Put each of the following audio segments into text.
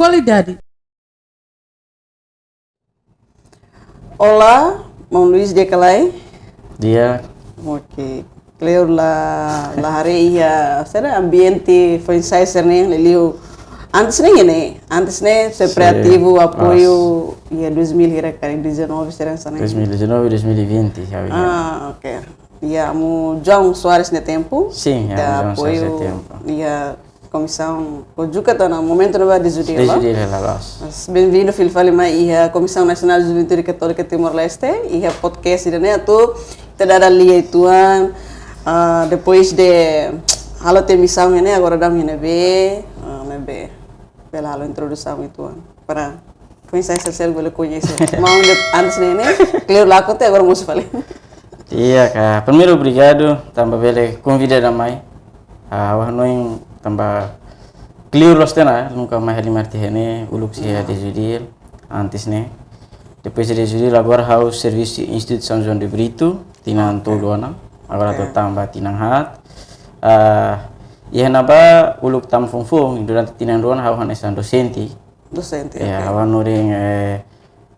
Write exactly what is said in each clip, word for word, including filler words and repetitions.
Qualidade. Olá, maun Luis, di'ak ka lae? Di'ak. Oke. Kleur la, la haree iha, saida, ambiente foin-sa'e sira-ne'e, liuliu antes ne'e, ne'e. Antes ne'e sempre, sin, ativu, apoiu, iha dois mil hira karik, dezanove sira hanesan ne'e. Dois mil e dezanove, dois mil e vinte, ya, ya. Ah, oke. Iha amu João Soares nia tempu. Sin, iha amu João Soares nia tempu. Iha komisaun Kojuka to'o ona momentu ne'ebá DEJUDIL, DEJUDIL hela loos. Mas bem-vindu fila fali mai iha Komisaun Nasionál Juventude Katólika Timor-Leste, iha podcast ida-ne'e atu ita dada lia uitoan, ah, depois de halo tiha misaun ne'e, agora daudaun iha ne'ebé, ah, ne'ebé. Bele halo introdusaun uitoan para foin-sa'e sira seluk bele koñese. Maun de antes ne'e, ne'e, kleur lakon tiha, agora mosu fali. Di'ak, primeiru obrigadu tanba bele konvida ida mai. Ah, ha'u hanoin tanba kleur loos tiha ona, nunka mai halimar tiha iha ne'e, uluk sei iha, ah, DEJUDIL, antes ne'e. Depois de DEJUDIL, agora ha'u servisu Instituto São João de Brito, tinan, oke, tolu ona. Agora, oke, atu tama ba tinan haat. Ah, iha ne'ebá uluk tama foun-foun, durante tinan rua ona ha'u hanesan dosente. Dosente, ya, oke. Ha'u hanorin, eh,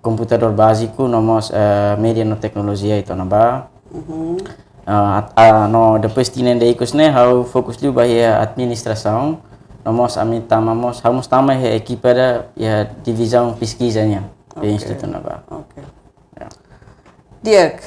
komputadór báziku, no mós, eh, média no teknolojia uitoan ne'ebá. Mhm. Ah, at-, ah, no depois tinan ida ikus ne'e, ha'u fokus liu ba iha administrasaun, no mós ami tama mós, ha'u mós tama iha ekipa ida iha divizaun peskiza nian, iha, oke, institutu ne'ebá. Oke. Ya. Di'ak,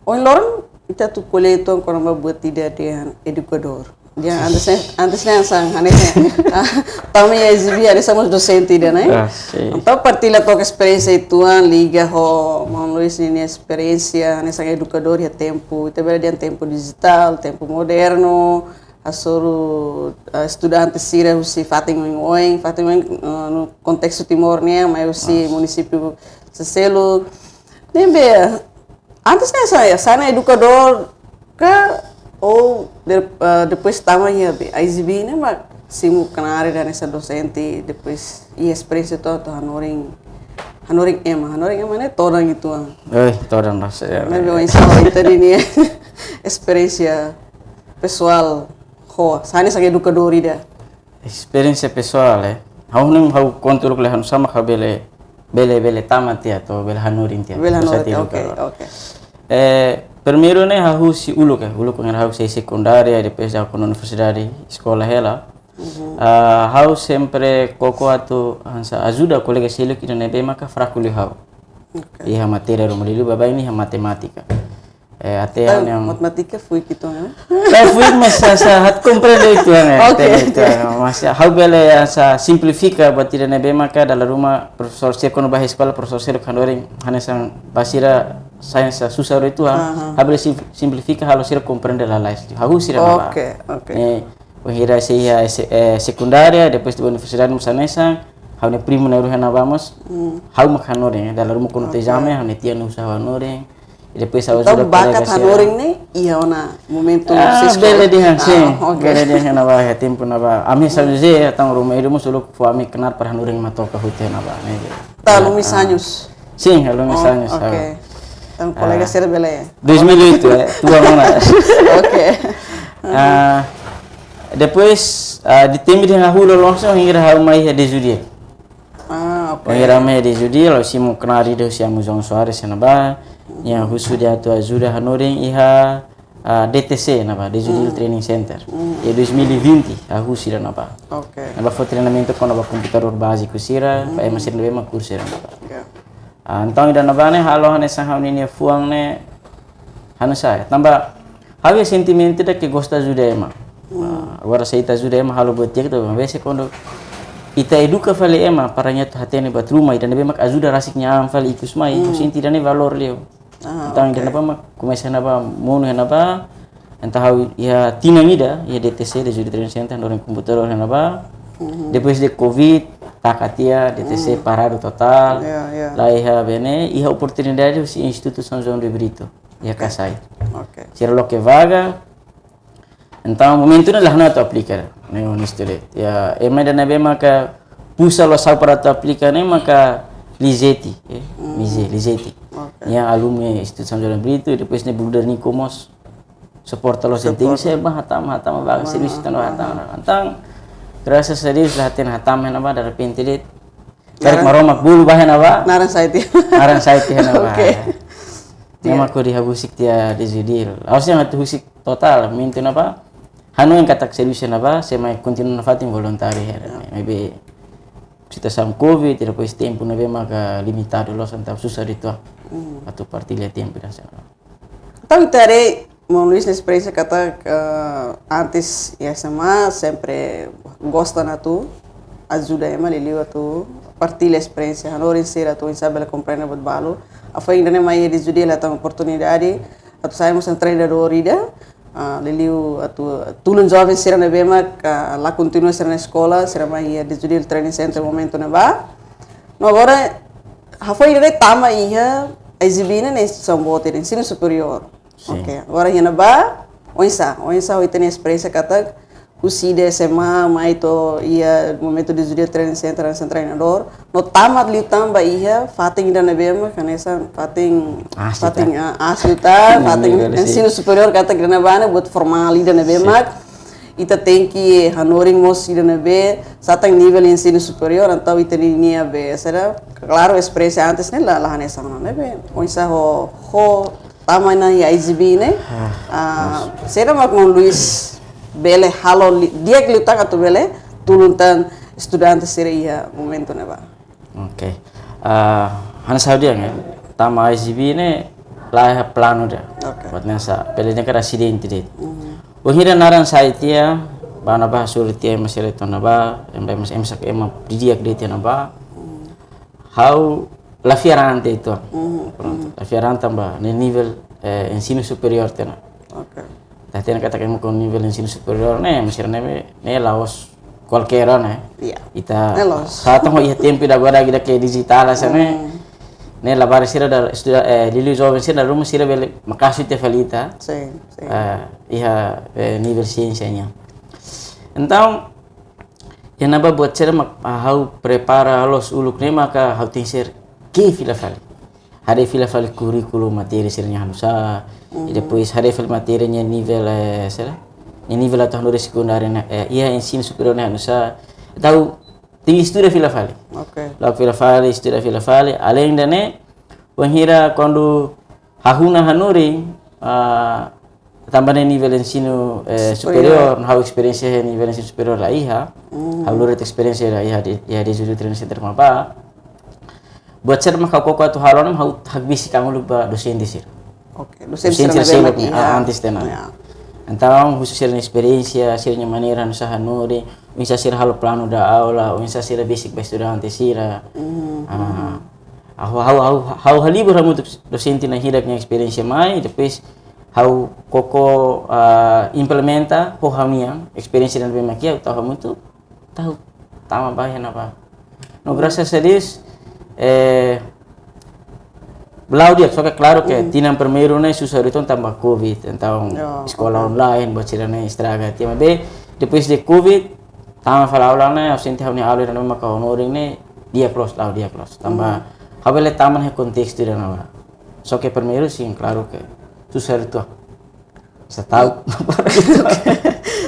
ohin loron ita atu ko'alia uitoan kona-ba buat ida dehan edukadór. Ya, antes ne'e, antes ne'e hanesan, hanesan, ah, tama iha ISJB hanesan mós dosente ida, ne'e? Ah, sin. Entaun partilla tok esperiénsia uitoan liga ho maun Luis ninia esperiénsia hanesan edukadór iha tempu, ita bele dehan tempu dijitál, tempu modernu, hasoru, ah, estudante sira husi fatin oioin, fatin oioin, ah, no kontestu Timor nian, mai husi, ah, munisípiu seseluk. Ne'ebé, antes ne'e hanesan, hanesan edukadór ka, ou de-, ah, depois tama iha be, ISJB ne'e mak simu knaar ida hanesan dosente, depois iha esperiénsia uitoan atu hanorin, hanorin ema, hanorin ema ne'e todan uitoan. Eh, todan loos, ya. Ne'ebé, ya, oinsá ita-nia esperiénsia pesoál ho, hanesan edukadór ida. Esperiénsia pesoál, eh. Ha'u ne'e ha'u konta uluk lai ha'u-nia sama ka bele, bele, bele tama tiha to'o bele hanorin tiha. Bele hanorin tiha, oke, oke. Eh, primeiru ne'e ha'u husi uluk, eh. Uluk ne'e ha'u sei sekundária, depois ha'u kona universidade, eskola hela. Mhm. Ah, ha'u sempre koko atu hanesan ajuda kolega seluk ida ne'ebé maka fraku liu ha'u. Oke. Iha matéria ruma, liuliu baibain iha matemátika. Eh, até, ah, ha'u-nia matemátika fuik uitoan, eh? Eh, fuik, mas hanesan, hanesan atu komprende uitoan, eh, oke, atu komprende uitoan, oke, mas ha'u bele hanesan simplifika buat ida ne'ebé maka dala ruma profesór sira kuandu bá iha eskola, profesór sira hanorin hanesan ba sira sai hanesan susar uitoan, aha, ha'u bele sim-, simplifika halo sira komprende lalais. Ha'u husi ida-ne'ebá. Oke, oke. Eh, wainhira sei iha se-, eh, sekundária, depois de universidade mós hanesan, ha'u-nia primu na'in-rua iha ne'ebá mós, hmm, ha'u mak hanorin, eh, dala ruma kuandu, oke, ezame, ha'u-nia tia ne'e husu ha'u hanorin, i depois ha'u ajuda kolega sira. Entaun bakat hanorin ne'e iha ona momentu, ah, husi eskola? Bele dehan, ah, sin, oke, bele dehan iha ne'ebá, iha tempu ne'ebá. Ami, hmm, São José, entaun ruma ida mós uluk fó ami knaar para hanorin matoka hotu iha ne'ebá, ne'e. Entaun, ah, Lumis ah. Anjos? Sin, Lumis Anjos, oh, oke, ah. Entaun kolega, ah, sira bele. Dois mil e oito, eh, tua mana. Oke. Ah, depois, ah, de tempu ida ha'u loloos ona, wainhira ha'u mai iha DEJUDIL. Ah, oke. Wainhira mai iha DEJUDIL, ha'u simu knaar ida husi amu João Soares iha ne'ebá, nia husu dehan atu ajuda hanorin iha, ah, DTC ne'ebá, DEJUDIL, hmm, Training Center. Hmm. Iha dois mil e vinte, ha'u husi ida-ne'ebá. Oke. Ne'ebá fó treinamentu kona-ba komputadór báziku sira, hmm, ba ema sira ne'ebé mak kursu iha ne'ebá. Ya. Ah, entaun ida-ne'ebá ne'e halo hanesan ha'u-nia fuan ne'e hanesan, tanba ha'u iha sentimentu ida ke gosta ajuda ema. Hmm. Ah, agora se ita ajuda ema halo buat di'ak, entaun maibé se kuandu ita eduka fali ema para nia atu hatene buat ruma, ida ne'ebé mak ajuda rasik nia an fali ikus mai, hmm, ha'u sente ida-ne'e valór liu. Ah, entaun, oke, ida-ne'ebá mak komesa iha ne'ebá, monu iha ne'ebá, entaun ha'u iha tinan ida iha DTC, DEJUDIL Training Center, hanorin komputadór iha ne'ebá. Mhm. Depois de covid, taka tiha, DTC, hmm, paradu totál. Ya, ya. La iha be ne'e, iha oportunidade husi Instituto São João de Brito, iha, oke, Kasai. Oke. Sira loke vaga. Entaun momentu ne'e la hanoin atu aplika, ne'e honestu de'it. Ya, ema ida ne'ebé maka puxa loos ha'u para atu aplika ne'e maka Lizeti, eh, hmm, Mize, Lizeti. Oke. Nia alumni Instituto São João de Brito, i depois nia brother Nico mós suporta loos, suporta. Entaun sei bá hatama, hatama vaga, ah, servisu tan, ah, hatama. Entaun, graças a Deus, la hatene hatama iha ne'ebá, derrepente de'it, Karik Naran. Maromak bolu ba iha ne'ebá. Naran site. Naran site iha ne'ebá. Oke. Ne'e mak hodi ha'u husik tiha Dezudil. Harusnya atu husik totál, minta ne'ebá. Hanoin katak servisu ne'ebá, sei mai kontinua nafatin voluntáriu hela. Ya. Maybe situasaun covid, depois tempu ne'ebé maka limitadu loos, entaun susar uitoan. Hmm. Atu partilla tempu ida hanesan ne'e. Entaun, ita haree, maun Luis nia esperiénsia katak, eh, antes iha S M A, sempre gosta ona atu ajuda ema, liuliu atu partilla esperiénsia, hanorin sira atu oinsá bele komprende buat balu. Hafoin ida-ne'e mai iha Dezudil hetan oportunidade atu sai hanesan treinadór ida, ah, liuliu atu tulun joven sira ne'ebé mak la kontinua sira-nia eskola, sira mai iha Dezudil Training Center momentu ne'ebá. No agora, hafoin ida-ne'e tama iha I Z B ne'e, ne'e instituisaun boot ida, ensinu superiór. Sin. Oke, agora iha ne'ebá, oinsá, oinsá ho ita-nia esperiénsia katak, husi ida S M A, mai to'o iha momentu Dezudil Training Center, hanesan treinadór. No tama liután ba iha fatin ida ne'ebé mak hanesan fatin, aas liután. Fatin, ah, aas liután, hmm, fatin nivel, sin. Ensinu superiór katak ida-ne'ebá ne'e buat formál ida ne'ebé, sin, mak ita tenke hanorin mós ida ne'ebé, sá tan nivel ensinu superiór, entaun ita ninia be, saida, klaru, esperiénsia antes ne'e la, la hanesan ona, ne'ebé. Oinsá ho, ho tama ona iha I Z B ne'e. Ah, ah, maun. Saida mak maun Luis bele halo li-, di'ak liután atu bele tulun tan estudante sira iha momentu ne'ebá. Oke. Ah, hanesan ha'u dehan, eh, tama I Z B ne'e laiha planu ida. Oke. Buat hanesan, bele dehan katak asidente de'it. Mhm. Wainhira naran sai tiha, ba ne'ebá, hasoru tiha ema sira uitoan ne'ebá, ema, ema, ema sira ema didi'ak de'it iha ne'ebá. Mhm. Ha'u la fiar an tiha uitoan. Mhm, pronto, mhm. La fiar an tanba ne'e nivel, eh, ensinu superiór tiha ona. Oke. Ita hatene katak ema ho nivel ensinu superiór ne'e, ema sira ne'e, ne'e la'ós kualkér, ne'e? Iya. Ita, ne'e la'ós. Sá tan ho iha tempu ida agora ida ke dijitál hanesan ne'e. Hmm. Ne'e labarik sira dala, estuda, eh, liuliu joven sira dala ruma sira bele maka'as tiha fali ita. Sin, sin. Eh, iha, eh, nivel siénsia nian. Entaun, iha ne'ebá buat saida mak, ah, ha'u prepara loos uluk ne'e maka ha'u tenke ser ke fila fali. Haree fila fali kurríkulu, matéria sira-nia hanusá, mhm, i depois haree fali matéria nia nivel, eh, saida? Nia nivel atu hanorin sekundáriu ne'e, eh, iha ensinu superiór ne'e hanusá. Entaun, tenke estuda fila fali. Oke. La'o fila fali, estuda fila fali. Além de ne'e, wainhira kuandu hahú ona hanorin, ah, tanba ne'e nivel ensinu, eh, superiór, superiór, no ha'u esperiénsia iha nivel ensinu superiór la iha. Hmm. Ha'u lori esperiénsia la iha di, iha Dezudil Training Center mak ba. Buat saida mak ha'u koko atu halo ne'e, ha'u hakbesik an uluk ba dosente sira. Oke, dosente, dosente sira sira ne'ebé seluk mak ne'e, iha, ah, antes tiha ona. Ya. Entaun, husu sira-nia esperiénsia, sira-nia maneira, oinsá hanorin, oinsá sira halo planu da aula, oinsá sira besik ba estudante sira. Hmm, ah, hmm. Ha'u, ha'u, ha'u, ha'u halibur hamutuk dosente na'in hirak nia esperiénsia mai, depois ha'u koko, ah, implementa ho ha'u-nia esperiénsia ida ne'ebé mak iha, ha'u tau hamutuk, tau tama ba iha ne'ebá. No, hmm, grasas a Deus, eh, la'o di'ak, só ke klaru ke, hmm, tinan primeiru ne'e susar uitoan tanba covid, entaun, oh, eskola, oke, online, buat sira-ne'e estraga tiha, maibé depois de covid, tama fali aula ne'e, ha'u sente ha'u-nia aula ida ne'ebé maka hanorin ne'e di'ak loos, la'o di'ak loos. Tanba, hmm, ha'u bele tama iha kontestu ida ne'ebá. Só ke primeiru sin, klaru ke susar uitoan. Sá tau.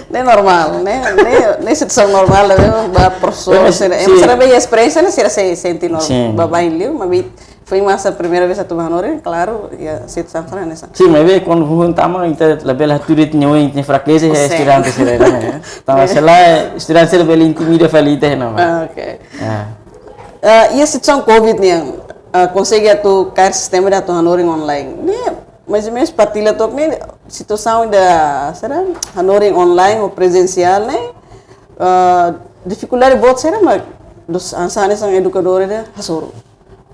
Ne'e normál, ne'e, ne'e, ne'e situasaun normál, ne'e ba profesór, ne'e, sira, sin, ema sira be esperiénsia ne'e sira sei sente no, sin, baibain liu, maibé foin masa primeira vez atu ba hanorin, klaru, iha situasaun hanesan ne'e. Sin, maibé kuandu foin tama, ita labele hatudu ita-nia, ita-nia frakeza, oh, sin, estudante sira ne'e. Tanba, sin, se lae, estudante sira bele intimida fali ita, no? Ah, oke. Ya. Eh, iha situasaun covid nian, eh, konsege atu kaer sistema ida atu hanorin online. Ne'e, mais ou menos partilla took ne'e, situasaun ida, saida, hanorin online ou prezensiál ne'e, eh, difikuldade boot saida mak dos, hanesan, hanesan edukadór ida hasoru?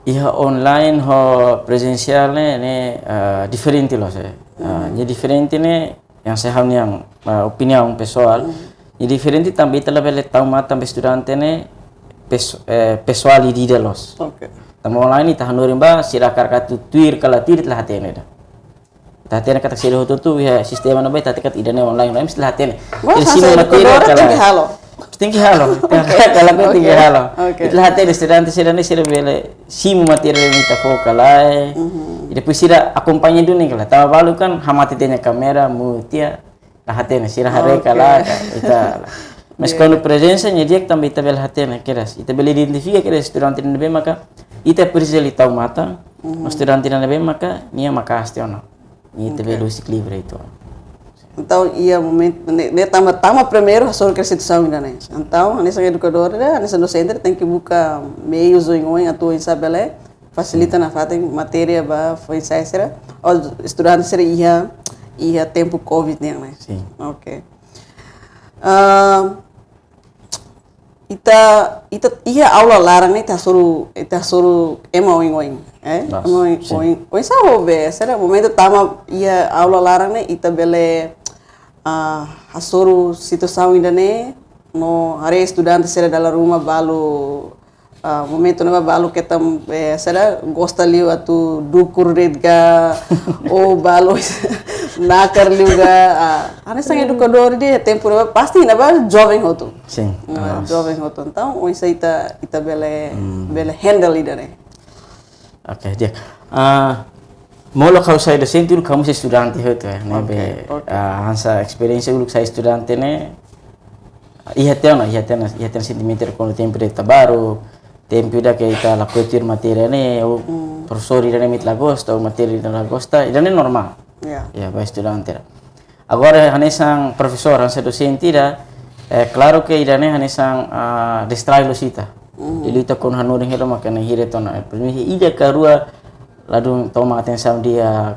Iha online ho prezensiál ne'e, ne'e, eh, diferente loos, eh. Eh, hmm, ne'e diferente ne'e, hanesan ha'u-nia, eh, opiniaun pesoál. Hmm. Ne'e diferente tanba ita labele tau matan ba estudante ne'e pes-, eh, pesoál ida-idak loos. Oke. Tanba online ita hanorin ba, sira hakarak atu tuir ka la tuir ita la hatene ida. Ita hatene katak sira hotu-hotu iha sistema ne'ebá, ita hatene katak ida-ne'e online, online, ita la hatene. Wah, ensinu hanesan matéria edukadór ka lae. Tenke halo. Tenke halo. Oke. Ka lae, oke, tenke halo. Oke. Ita la hatene estudante sira-ne'e sira bele simu matéria ne'ebé ita fó ka lae. Mhm. I depois sira akompaña duni ka lae. Tanba balu kan hamate ita-nia kámera, mute tiha, la hatene, sira haree ka lae, oke, ka, ita la. Mas kuandu prezensa nia di'ak tanba ita bele hatene kedas, ita bele identifika kedas estudante ne'ebé maka ita presiza liu tau matan, no estudante ne'ebé maka nia maka'as tiha ona. Ita bele husik livre uitoan. Entaun, iha momentu ne'e, ne'e tama, tama primeiru hasoru kedas situasaun ida-ne'e. Entaun, hanesan edukadór ida, hanesan dosente ida tenke buka meius oioin atu oinsá bele fasilita nafatin matéria ba foin-sa'e sira, ou estudante sira iha, iha tempu covid nian ne'e. Sin. Ok. Ah, ita, ita iha aula laran ne'e ita hasoru, ita hasoru ema oioin, eh? Mas, ema oioin, sin. Oinsá ho be, sira momentu tama iha aula laran ne'e ita bele, ah, hasoru situasaun ida-ne'e, no haree estudante sira dala ruma balu, ah, momentu ne'ebá balu ketan, eh, sira gosta liu atu dukur de'it ka, ou balu nakar liu ka, ah, hanesan edukadór ida tempu ne'ebá pasti ne'ebá joven hotu. Sin. Nah, joven hotu. Entaun, oinsá ita, ita bele, bele handle ida-ne'e. Ok, di'ak. Ah, molok ha'u sai dosente uluk ha'u mós estudante hotu, eh, ne'ebé, ok, ok. Ah, hanesan esperiénsia uluk sai estudante ne'e, iha tiha ona, iha tiha ona, iha tiha ona sentimentu kuandu tempu ida ita baruk, tempu ida ke ita lakohi tuir matéria ne'e, ou profesór ida-ne'e mak ita la gosta, ou matéria ida la gosta, ida-ne'e normál. Ya. Ya, ba estudante ida. Agora, hanesan profesór, hanesan dosente ida, eh, klaru ke ida-ne'e hanesan, ah, distrai loos ita. Liuliu ita kuandu hanorin hela maka ne'e hira tona. Primeiru, ida ka rua ladún toma atensaun di'ak,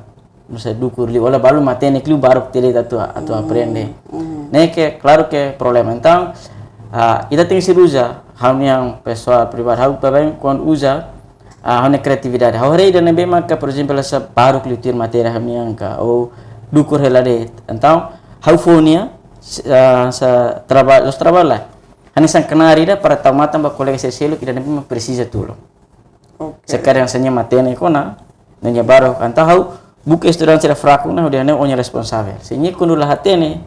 no sei dukur liu, ou la balu matenek liu baruk tiha de'it atu, atu aprende. Ne'e ke, klaru ke problema. Entaun, ah, ita tenke sei uza, ha'u-nia pesoál pribadi, ha'u baibain kuandu uza, ah, ha'u-nia kriatividade. Ha'u haree ida ne'ebé maka, por ezemplu, hanesan baruk liu tuir matéria ha'u-nian ka, ou dukur hela de'it. Entaun, ha'u fó nia, s-, ah, hanesan traballu, loos traballu. Hanesan knaar ida para tau matan ba kolega sira seluk ida ne'ebé mak presiza tulun. Ok. Se karik hanesan nia matenek ona, no nia baruk. Entaun ha'u buka estudante sira fraku ne'e, ha'u dehan ne'e ó-nia responsavel. Se nia kuandu la hatene,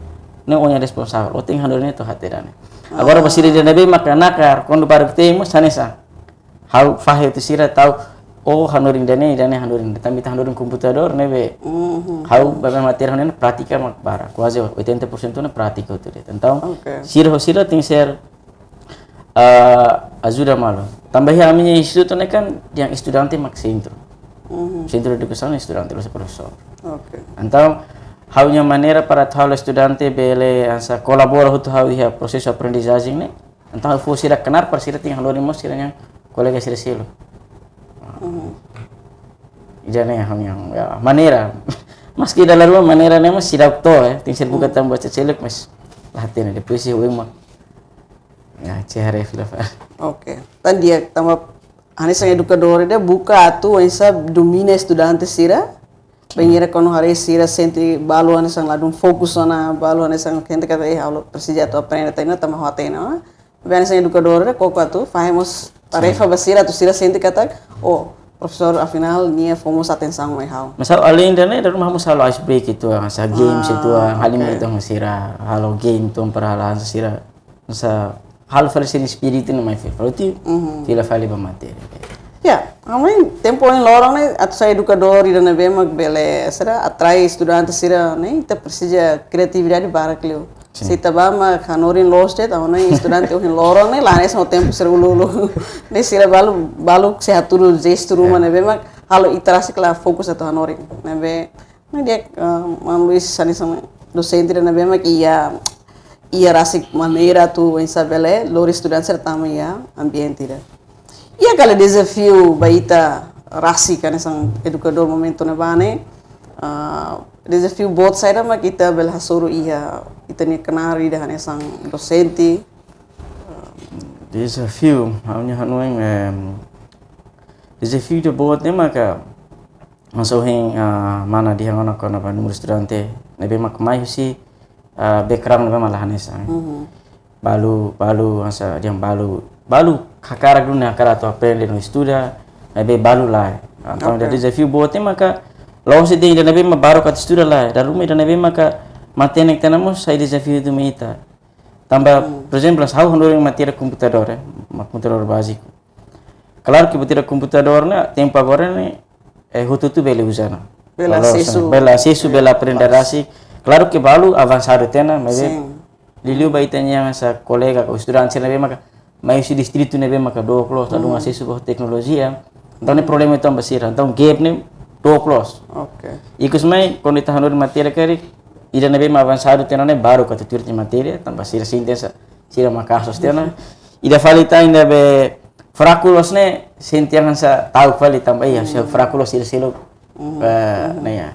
ne'e ó-nia responsavel. Ó tenke hanorin nia to'o hatene. Agora ba sira ida ne'ebé maka nakar, kuandu baruk tei mós hanesan. Ha'u fahe hotu sira tau, ó hanorin ida-ne'e, ida-ne'e hanorin. Tanba ita hanorin komputadór ne'ebé. Ha'u baibain matéria ne'e prátika mak barak. Kuaze oitenta por sentu ne'e prátika hotu de'it. Entaun, ok, sira ho sira tenke ser, ah, ajuda malu. Tanba iha ami-nia institutu ne'e kan, yang estudante mak sentru. Sentru edukasaun estudante, la'ós profesór. Ok. Entaun, ha'u-nia maneira para atu halo estudante bele hanesan kolabora hotu ha'u iha prosesu aprendizajen ne'e. Entaun, ha'u fó sira knaar para sira tenke hanorin mós sira-nia kolega sira seluk. Ida-ne'e ha'u-nia, ya, maneira. Maski dala ruma maneira ne'e mós seidauk to'o, eh. Tenke ser buka tan buat seluk, mas la hatene, depois sei uma. Ya, cehre fila fa. Ok. Tan di'ak, tanba hanesan edukadór ida buka atu oinsá domina estudante sira. Bainhira kuandu haree sira sente balu hanesan ladún fokus ona, balu hanesan sente katak, eh, ha'u presiza atu aprende tiha ona, tanba ha'u hatene ona. Maibé hanesan edukadór ida koko atu fahe mós tarefa ba sira atu sira sente katak, oh, profesór afinál nia fó mós atensaun mai ha'u. Mas ha'u alende ne'e, dala ruma ha'u mós halo ice break uitoan, hanesan games uitoan, halimar uitoan ho sira, halo game uitoan para halo hanesan sira, hanesan halo fali sira-nia espíritu ne'e mai fila fali, fila fali ba matéria. Ya, ami tempu ohin loron ne'e atu sai edukadór ida ne'ebé mak bele, sira atrai estudante sira ne'e, ita presiza kriatividade barak liu. Sin. Se ita bá mak hanorin loos de'it, entaun ne'e estudante ohin loron ne'e, la hanesan tempu sira uluk-uluk. Ne'e sira balu, balu sei hatudu jestu ruma ne'ebé mak halo ita rasik la fokus atu hanorin. Ne'ebé, ne'e di'ak, eh, Maun Luis hanesan dosente ida ne'ebé mak iha, iha rasik maneira atu oinsá bele lori estudante sira tama iha ambiente ida. Iha kala dezafiu ba ita rasik hanesan edukadór momentu ne'ebá ne'e, ah, dezafiu boot saida mak ita bele hasoru iha ita-nia knaar ida hanesan dosente? Dezafiu, ha'u-nia hanoin, em, dezafiu ida boot ne'e maka, hanesan ohin, ah, mana dehan ona kona-ba númeru estudante ne'ebé mak mai husi, ah, background ne'ebé mak la hanesan. Balu, balu, hanesan dehan balu, balu hakarak duni hakarak atu aprende no estuda, maibé balu lae. Entaun, ok, dezafiu boot ne'e maka, la'ós de'it ida ne'ebé mak baruk atu estuda lae, dala ruma ida ne'ebé maka matenek tiha ona mós sai dezafiu ida mai ita. Tanba, por ezemplu, ha'u hanorin matéria komputadór, eh, ma-, komputadór báziku. Klaru ke matéria komputadór ne'e, tempu agora ne'e, eh, hotu-hotu bele uza ona. Bele asesu. Bele asesu, bele aprende rasik. Klaru ke balu avansadu tiha ona, maibé Liuliu ba ita-nia hanesan kolega ka estudante sira ne'ebé maka mai husi distritu ne'ebé maka dook loos, ladún asesu ba teknolojia. Entaun ne'e problema ida tan ba sira. Entaun gap ne'e dook loos. Oke. Ikus mai, kuandu ita hanorin matéria karik, ida ne'ebé mak avansadu tiha ona ne'e baruk atu tuir tiha matéria, tanba sira sente hanesan sira maka'as loos tiha ona. Ida fali tan ida be fraku loos ne'e, sente hanesan ta'uk fali tanba iha, se fraku loos sira seluk. Eh, ne'e ya.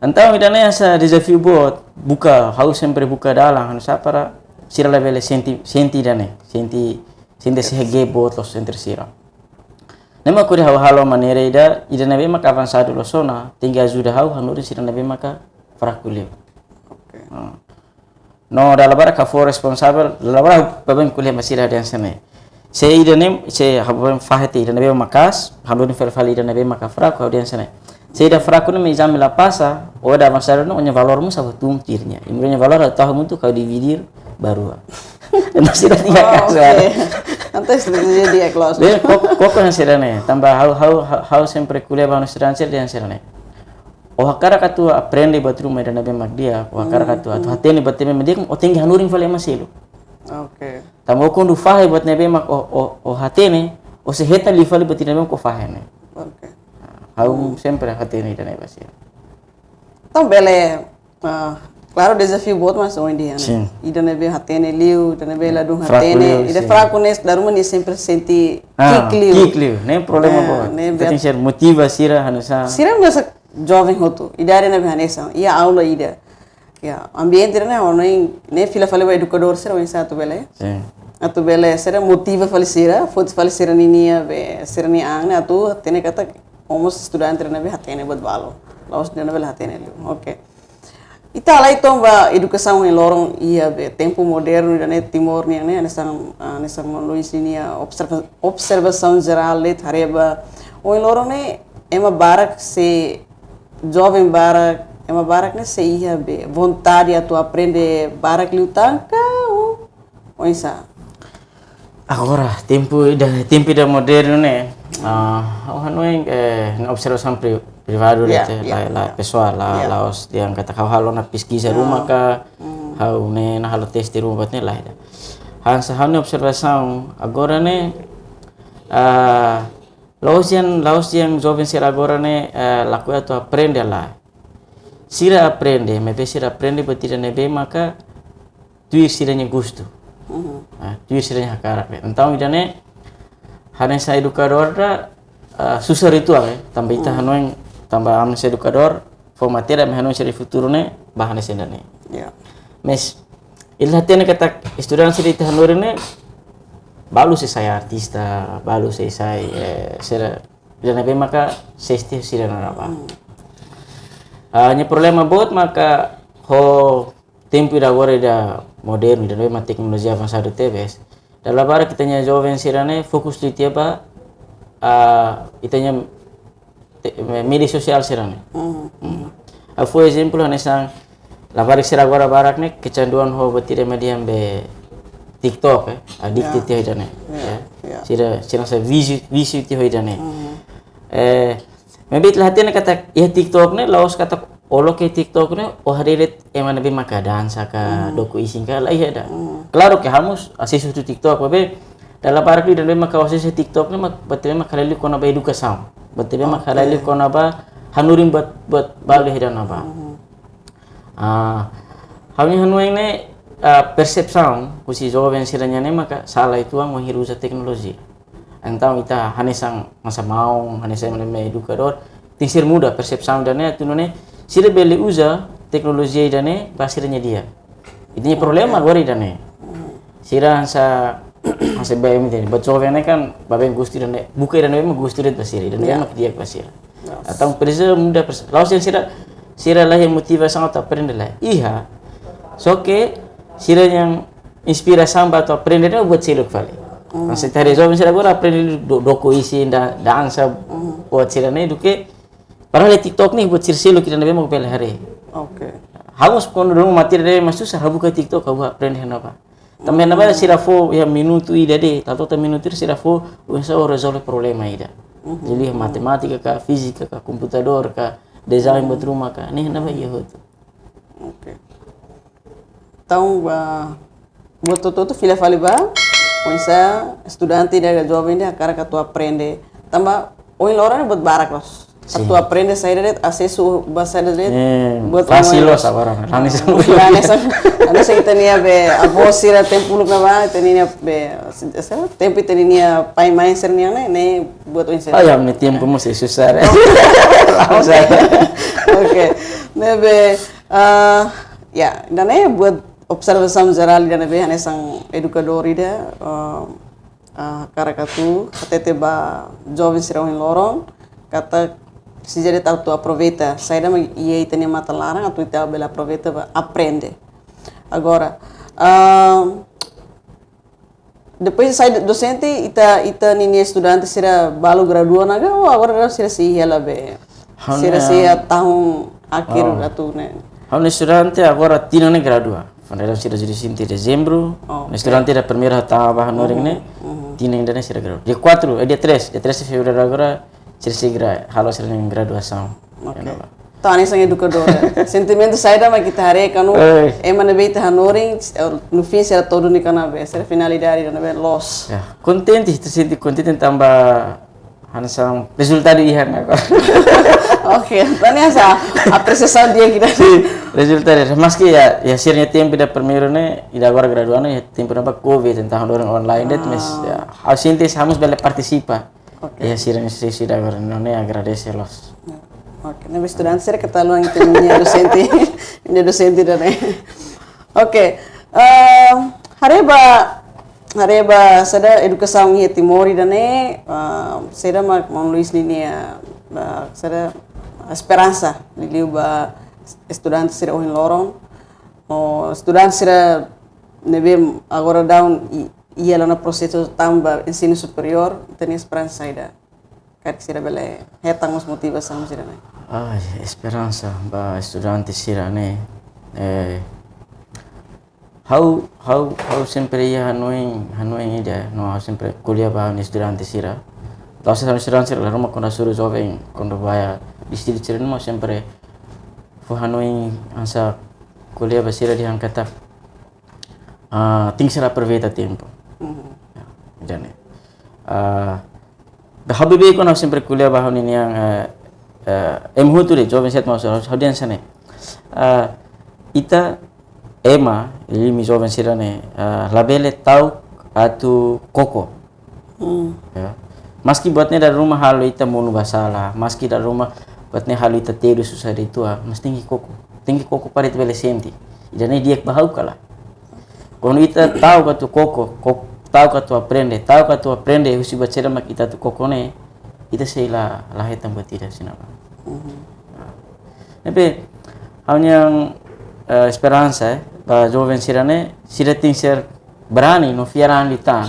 Entaun ida ne'e hanesan dezafiu boot, buka, ha'u sempre buka dalan, hanesan para sira labele sente, sente ida ne'e, sente, sente hanesan gap boot loos entre sira. Ne'e mak hodi ha'u halo maneira ida, ida ne'ebé maka avansadu loos ona, tenke ajuda ha'u hanorin sira ne'ebé maka fraku liu. Oke. Ah. No, dala barak ha'u fó responsavel, dala barak ha'u baibain ko'alia ba sira dehan hanesan ne'e. Se ida ne'e, se ha'u baibain fahe tiha ida ne'ebé maka'as, ha'u hanorin fali fali ida ne'ebé maka fraku, ha'u dehan hanesan ne'e. Se ida fraku ne'e mak ezame la pasa, ou ida avansadu ne'e, ó-nia valór mós ha'u tun tuir nia. Imi-nia valór ha'u tau hamutuk ha'u dividir ba rua. Entaun sira di'ak Oh, loos. oke. Entaun estratéjia di'ak loos. Be, kok, koko hanesan sira ne'e. Tanba ha'u, ha'u, ha'u, ha'u sempre ko'alia ba ha'u-nia estudante sira dehan hanesan ne'e. Ó hakarak atu aprende buat ruma ida ne'ebé mak di'ak, ó hakarak atu, atu hatene buat ne'ebé mak di'ak, ó tenke hanorin fali ema seluk. Oke. Tanba ó kuandu fahe buat ne'ebé mak ó, ó, ó hatene, ó sei hetan liu fali buat ida ne'ebé mak ó fahe ne'e. Oke. Ha'u sempre hatene ida ne'e ba sira. Entaun bele, ah, klaru, dezafiu boot mak ohin dehan ne'e. Sin. Ida ne'ebé hatene liu, ida ne'ebé ladún Fraku hatene, liu, ida sin. Fraku ne'e, dala ruma nia sempre sente Ah, ki'ik liu. ki'ik liu, ne'e problema Ah, boot. ne'e Ita bet- tenke ser motiva sira, hanesan. Sira mós joven hotu, idade ne'ebé hanesan, iha aula ida. Ya, ambiente ne'e, ó-nia, ne'e fila fali ba edukadór sira, oinsá atu bele. Sin. Atu bele sira motiva fali sira, foti fali sira-nia, be, sira-nia an ne'e atu hatene katak, ó mós estudante ne'ebé hatene buat balu. La'ós dehan bele hatene liu. Oke. Ita halai tan ba edukasaun ohin loron iha be tempu modernu ida ne'e Timor nian ne'e, hanesan, ah, hanesan maun Luis nia observa-, observasaun jerál de'it haree ba ohin loron ne'e ema barak sei, joven barak, ema barak ne'e sei iha be vontade atu aprende barak liután ka, ou oinsá? Agora, tempu ida, tempu ida modernu ne'e, ah, ha'u hanoin, eh, ne'e observasaun pri-, privadu Ya, de'it, ya, la, la ya. pesoál, la, Ya. la'ós dehan katak ha'u halo ona peskiza ruma ka, ha'u ne'e, ne'e halo teste ruma buat ne'e, lae ida. Hanesan ha'u-nia observasaun, agora ne'e, ah, la'ós dehan, la'ós dehan joven sira agora ne'e, eh, lakohi atu aprende, lae. Sira aprende, maibé sira aprende buat ida ne'ebé maka tuir sira-nia gostu. Ah, tuir sira-nia hakarak. Entaun ida ne'e, hanesan edukadór ida, ah, susar uitoan, eh. Tanba ita hanoin, tanba ami hanesan edukadór, fó matéria, ami hanoin sira-nia futuru ne'e ba hanesan ida ne'e. Ya. Mas, ita hatene katak estudante sira ita hanorin ne'e, balu sei sai artista, balu sei sai, eh, sira, ida ne'ebé maka sei teste sira-nia ba. Ah, nia problema boot maka ho tempu ida agora ida modernu, ida ne'ebé mak teknolojia avansadu tebes. Dala barak ita-nia joven sira ne'e fokus liu tiha ba, ah, ita-nia te-, me-, média sosiál sira ne'e. Hmm. Ha'u fó ezemplu hanesan labarik sira agora barak ne'e kecanduan ho buat ida mak dehan be TikTok, eh, adiktif tiha ida ne'e. Ya, Ya. Ya. Sira, sira hanesan vísiu, vísiu tiha ida ne'e. Eh, maibé ita la hatene katak iha TikTok ne'e, la'ós katak ó loke TikTok ne'e, ó haree de'it ema ne'ebé maka dansa ka, doku isin ka, la iha ida. Klaru ke ha'u mós asesu TikTok, maibé dala barak ida ne'ebé maka asesu TikTok ne'e, mak, buat ne'ebé maka halai liu kona-ba edukasaun. Buat ne'ebé maka halai liu kona-ba hanorin buat, buat balu ida ne'ebá. Ah, ha'u-nia hanoin ne'e, ah, persepsaun husi joven sira-nian ne'e maka sala uitoan wainhira uza teknolojia. Entaun ita hanesan masa maun, hanesan ema edukadór, tenke ser muda persepsaun ida ne'e, atu nune'e sira bele uza teknolojia ida ne'e ba sira-nia di'ak. Ita-nia problema agora ida ne'e. Sira hanesan, hanesan baibain imi hatene, buat joven ne'e kan baibain gostu ida ne'e, buka ida ne'ebé mak gostu de'it ba sira, ida ne'ebé mak di'ak ba sira. Entaun presiza muda pers-, la'ós dehan sira, sira la iha motivasaun atu aprende, lae. Iha. Só ke sira-nia inspirasaun ba atu aprende ne'e buat seluk fali. Maibé ita haree joven sira agora aprende do-, doku isin, da-, dansa, buat sira ne'e duké. Padahal iha TikTok ne'e buat sira seluk ida ne'ebé mak bele haree. Oke. Ha'u mós kuandu dong matéria ida mak susar, ha'u buka TikTok, ha'u aprende iha ne'ebá. Tanba iha ne'ebá sira fó iha minutu ida de'it, atu to'o minutu ida sira fó oinsá ó rezolve problema ida. Jadi matemátika ka, fízika ka, komputadór ka, dezain buat ruma ka, ne'e iha ne'ebá iha hotu. Oke. Entaun, ah, buat hotu-hotu fila fali ba, oinsá estudante ida, joven ida hakarak atu aprende. Tanba ohin loron ne'e buat barak loos. Sin. Atu aprende saida de'it, asesu ba saida de'it, eh, buat fasil online loos loos. Agora, ne'e? Ah, langsung. Langsung, langsung ita-nia be, avó sira tempu uluk ne'ebá, ita-nia be, se-, se-, tempu ita-nia pai mãe sira-nian ne'e, ne'e buat oinsá? Ah, ya, ne'e tempu mós susar, eh. Oke. Oke. Ne'ebé, ah, ya, ida-ne'e buat observasaun jerál ida ne'ebé hanesan edukadór ida, ah, ah, hakarak atu hatete ba joven sira ohin loron, katak sira atu aproveita saida mak iha ita-nia matan laran atu ita bele aproveita ba aprende. Agora, ah, depois sai dosente, ita, ita-nia estudante sira balu gradua ona ka, ou agora sira sei hela be? Ha'u-nia, sira sei iha tahun akhir, oh, atu ne'e. Ha'u-nia estudante agora tinan ne'e gradua. Foin dadaun sira dezasete dezembru. Oh, oke. Estudante ida primeiru ha'u tama ba hanorin ne'e, mhm, tinan ida-ne'e sira gradua. Dia quatro, eh, dia três, dia três de fevereiro agora, sira sei gra-, halo sira-nia graduasaun. Oke. Ya, ne'ebá. Entaun, hanesan edukadór, eh. Sentimentu saida mak ita haree kuandu, eh, ema ne'ebé ita hanorin, eh, no fim sira to'o duni kona-ba, sira finalidade ida ne'ebé loos? Ya, kontente, ita sente kontente tanba hanesan rezultadu iha ona agora. Oke, entaun hanesan apresiasaun di'ak ida. Sin, rezultadu. Maski ya, ya sira-nia tempu ida primeiru ne'e, ida agora gradua ne'e, ya tempu ne'ebá covid, entaun hanorin online de'it, ah, mas ya, ha'u sente hanesan bele partisipa. Oke. Ya, sira-nia sesi ida agora, no ne'e agradese loos. Ya. Oke, ne'ebé estudante sira keta haluha ita-nia dosente, ita-nia dosente ida-ne'e. Oke, eh, haree ba, haree ba saida edukasaun iha Timor ida-ne'e, eh, saida mak Maun Luis ninia, eh, saida esperansa liuliu ba estudante sira ohin loron, ou estudante sira ne'ebé agora daudaun i-, iha ona prosesu tama ba ensinu superiór, ita-nia esperansa saida? Karik sira bele hetan mós motivasaun sira-ne'e. Ah, esperansa ba estudante sira-ne'e. Eh, ha'u, ha'u, ha'u sempre iha hanoin, hanoin ida, no ha'u sempre ko'alia ba ha'u-nia estudante sira. La'ós ha'u-nia estudante sira, dala ruma kuandu hasoru joven, kuandu bá iha distritu sira-ne'e mós sempre fó hanoin hanesan ko'alia ba sira dehan katak, ah, tenke ser aproveita tempu. Mhm. Ya, jadi, ah, ha'u beibeik kuandu ha'u sempre ko'alia ba ha'u-nia, eh, eh, ema hotu de'it, joven sira mós, ha'u dehan hanesan ne'e. Ah, ita ema, imi joven sira-ne'e, ah, labele ta'uk atu koko. Hmm. Ya. Maski buat ne'e dala ruma halo ita monu ba sala, maski dala ruma buat ne'e halo ita tedus susar de'it, mas tenke koko. Tenke koko para ita bele sente. Ida-ne'e di'ak ba ha'u ka lae. Kuandu ita ta'uk atu koko, ko-, ta'uk atu aprende, ta'uk atu aprende husi buat saida mak ita atu koko ne'e, ita sei la, la hetan buat ida sira-ne'e. Mhm. Ne'ebé, ha'u-nia, eh, esperansa, eh, ba joven sira-ne'e, sira tenke ser berani no fiar an liután